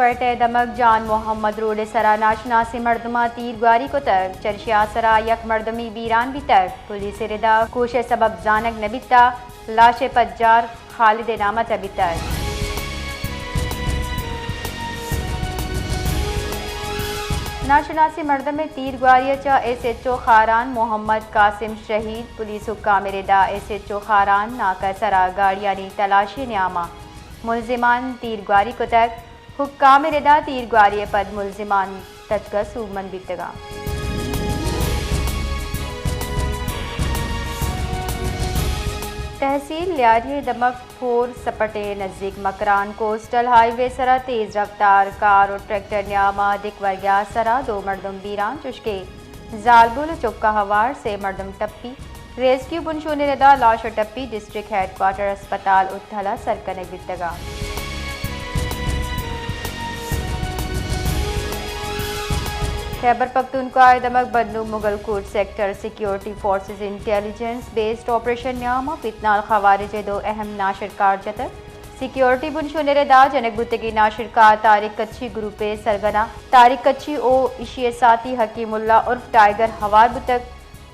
کوئٹہ ءِ دمگ جان محمد روڈ ءِ سرا ناشناسیں مردماں تیر گواری کتگ، چرشی ءِ سرا یک مردمے بیران بیتگ، پولیس ءِ ردا کوش ءِ سبب زانگ نہ بیتگ، لاش ءِ پجار خالد ءِ نام ءَ تبیتگ۔ ناشناسیں مردم ءِ تیر گواری ءَ چہ ایس ایچ او خاران محمد قاسم شہید، پولیس حکام ءِ ردا ایس ایچ او خاران ناکہ ءِ سرا گاڑیانی تلاشی ءِ نیام ءَ ملزمان تیر گواری کتگ۔ حکام ءِ ردا تیر گواری ءَ پد ملزمان تچگ ءَ سوبمند بیتگ اَنت۔ تحصیل لیاری ءِ دمگ پور سپٹ ءِ نزیک مکران کوسٹل ہائی وے ءِ سرا تیز رفتار کار ءُ ٹریکٹر ءِ نیام ءَ دک ورگ ءِ سرا دو مردم بیران، چوشکہ زالبول ءُ چک ءَ ہوار سے مردم ٹپی۔ ریسکیو بنشون ءِ ردا لاش ءِ ٹپی ڈسٹرکٹ ہیڈ کوارٹر ہسپتال اتھل ءَ سر کنگ بیتگ اَنت۔ خیبر پختونخوا ءِ دمگ Bannu Mughal Kot sector security forces intelligence based operation ءِ نیام ءَ پیتنال خوارج ءِ دو اہم ناشرکار جتگ۔ سیکیورٹی بنشون ءِ ردا جنگ بوتگیں ناشرکار طارق کچھی گروپ ءِ سرگنا طارق کچھی ءُ ایشی ءِ ساتھی حکیم اللہ عرف ٹائیگر ہوار بوتگ۔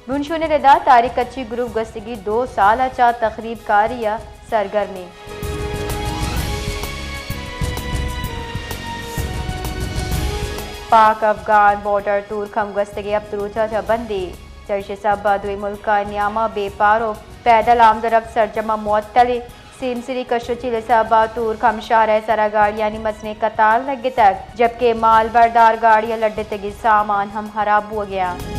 بنشون ءِ ردا طارق کچھی گروپ گوستگیں دو سال ءَ چہ تخریب کاری ءَ سرگرم اِنت۔ پاک افغان بارڈر تورکھم گوستگیں ہپت روچ ءَ چہ بندے، چرشی ءِ سبب ءَ دوئیں ملکانی نیام ءَ بیپار ءُ پیدل آمد ءُ رفت سرجم ءَ معطل اِنت۔ سیمسری کشوچیل ءِ سبب ءَ تورکھم شہر ءِ سرا گاڑیانی مزنیں قطار لگتگ، جبکہ مال بردار گاڑی ءِ لڈتگیں سامان ہم ہراب بوگ ءَ اَنت۔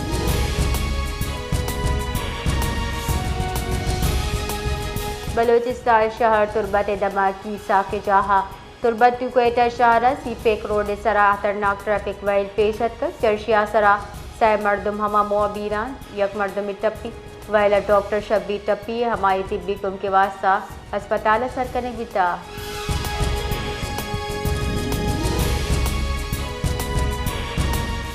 بلوچستان ءِ شہر تربت ءِ دمگ کیساک ءِ جاہ ءَ تربت ءُ کوئٹہ شہر ءَ سی پیک روڈ ءِ سرا خطرناک ٹریفک ویل پیش اتکگ، چرشی ءِ سرا سئے مردم ہما موہ بیران، یک مردمے ٹپی۔ ویل ءَ ڈاکٹر شبیر ٹپی ءَ ہمائی طبی کمک ءِ واستہ ہسپتال ءَ سر کنگ بیتگ۔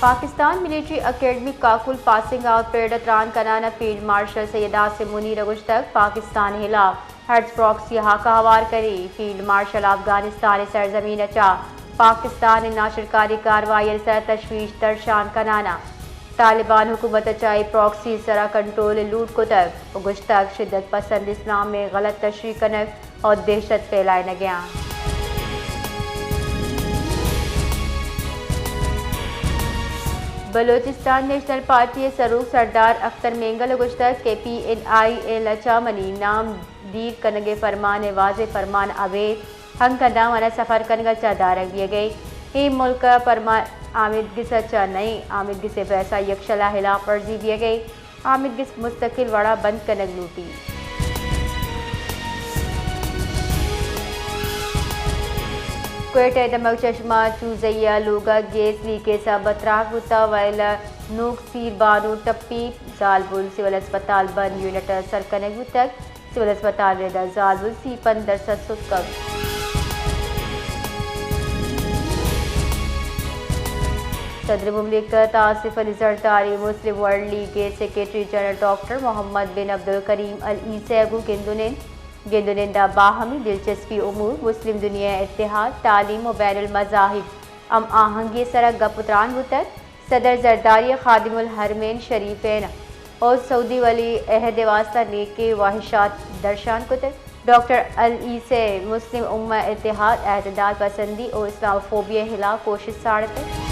پاکستان ملٹری اکیڈمی کاکل پاسنگ آؤٹ پریڈ ءَ تران کنان ءَ فیلڈ مارشل سید عاصم منیر ءَ گوشتگ، پاکستان ءِ ہلاپ ہرچ پراکسی ءِ ہاک ءَ ہوار کنیں۔ فیلڈ مارشل افغانستان ءِ سرزمین ءَ چہ پاکستان ءِ ناشرکاری کاروائی ءِ سرا تشویش درشان کنان ءَ طالبان حکومت ءَ چہ اے پراکسی ءِ سرا کنٹرول ءِ لوٹ کتگ ءُ گوشتگ، شدت پسند اسلام ءِ غلط تشریح کنگ ءُ دہشت پھیلائینگ ءَ اَنت۔ بلوچستان نیشنل پارٹی ءِ سروک سردار اختر مینگل ءَ گوشتگ کہ پی این آئی ایل ءَ چہ منی نام دیر کنگ ءِ فرمان ءِ واضح فرمان ابید ہنکہ داں من ءَ سفر کنگ ءَ چہ دارگ بیگ ءَ اِنت۔ اے ملک ءِ پرمان آمیدگس ءَ چہ نہ اِنت، آمیدگس ءِ بحث ءَ یکشل ءَ ہلاپ ورزی بیگ ءَ اِنت۔ آمیدگس مستقل وڑ ءَ بند کنگ لوٹیت۔ کوئٹہ ءِ دمگ چشمہ چوزئی ءِ لوگ ءَ گیس لیک ءِ سبب ءَ تراک بوتگ، ویل ءَ نوک سیر بانو ٹپی، زالبول سول ہسپتال بند یونٹ ءَ سر کنگ بوتگ۔ سول ہسپتال ءِ ردا زالبول سی پنچ درسد ستکگ۔ صدر مملکت آصف علی زرداری مسلم ورلڈ لیگ ءِ سیکرٹری جنرل ڈاکٹر محمد بن عبدالکریم العیسی ءَ گوں گند ءُ نند، گند ءُ نند ءَ باہمی دلچسپی امور، مسلم دنیا ءِ اتحاد، تعلیم ءُ بین المذاہب ہم آہنگی ءِ سرا گپ ءُ تران بوتگ۔ صدر زرداری ءَ خادم الحرمین شریفین ءُ سعودی ولی عہد ءِ واستہ نیکیں واہشات درشان کتگ۔ ڈاکٹر العیسی ءَ مسلم امہ ءَ اتحاد، اعتدال پسندی ءُ اسلام فوبیا ءِ ہلاپ کوشست ساڑتگ۔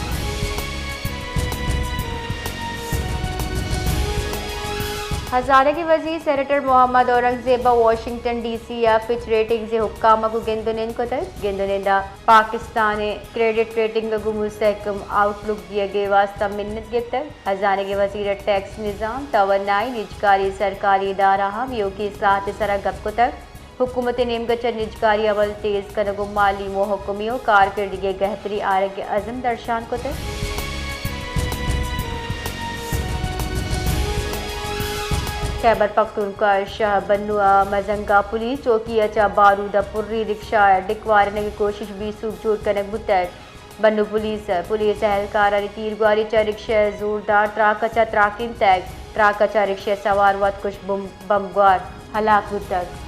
ہزانگ ءِ وزیر سینیٹر محمد اورنگزیب ءَ واشنگٹن ڈی سی ءَ فچ ریٹنگز ءِ حکام ءَ گوں گند ءُ نند کتگ۔ گند ءُ نند ءَ پاکستان ءِ کریڈٹ ریٹنگ ءَ گوں مستحکم آؤٹ لک دیگ ءِ واستہ منت گپتگ۔ ہزانگ ءِ وزیر ءَ ٹیکس نظام، توانائی، نجکاری، سرکاری ادارہاں ایوکی اصلاحات ءِ سرا گپ کتگ۔ حکومت ءِ نیمگ ءَ چہ نجکاری عمل تیز کنگ ءُ مالی محکمی ءُ کارکردگی ءِ گہتری آرگ ءِ عزم درشان کتگ۔ خیبر پختونخوا ءِ شہر بنو ءَ مزنگا پولیس چوکی ءَ چہ بارود ءِ پری رکشہ ءِ ڈکوارینگ ءِ کوشش بے سوب جوڑ کنگ بوتگ۔ بنو پولیس ءَ پولیس اہلکارانی تیرگواری چہ رکشہ ءِ زوردار تراک ءَ چہ تراکینتگ۔ تراک ءَ چہ رکشہ ءِ سوار وتکش بم-، بمبگوار ہلاک بوتگ۔